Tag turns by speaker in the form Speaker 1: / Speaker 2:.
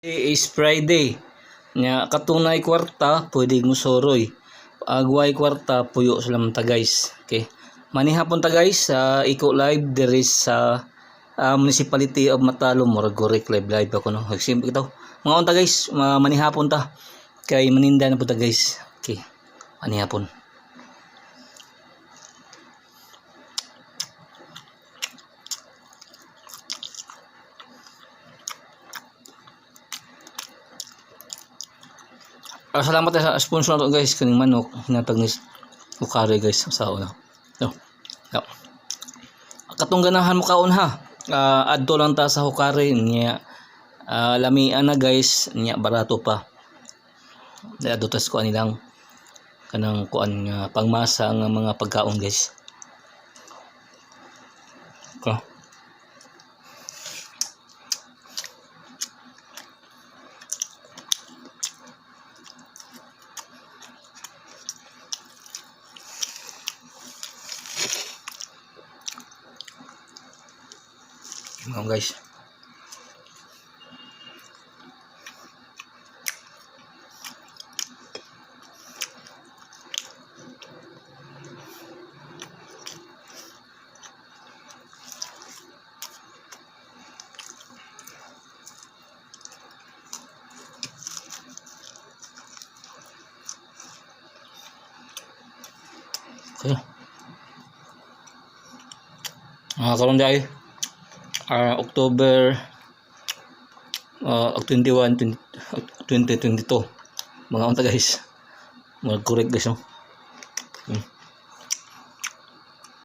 Speaker 1: Is Friday. Nya katunay kwarta pwede mo soroy. Agway kwarta, puyo sa ta, guys. Okay. Manihapon ta, guys, sa Eco Live diri sa Municipality of Matalom. Murag gorek live live ako, no. Simple ito. Mga unta, guys, manihapon ta. Kay maninda na po ta, guys. Okay. Manihapon. Salamat sa sponsor nato, guys, kaning manok hinatag ni Ukare, guys, sa una. No. No. Katong ganahan mo kaon ha. Adto lang ta sa Hukare niya. Lamian na, guys, niya barato pa. Adto tas kuan nilang kanang kuan nga pangmasa nga mga pagkaon, guys. Okay. Mga guys. Okay. Karon dahil October 21, 20, 2022. Mga unta, guys. Mga correct, guys, no?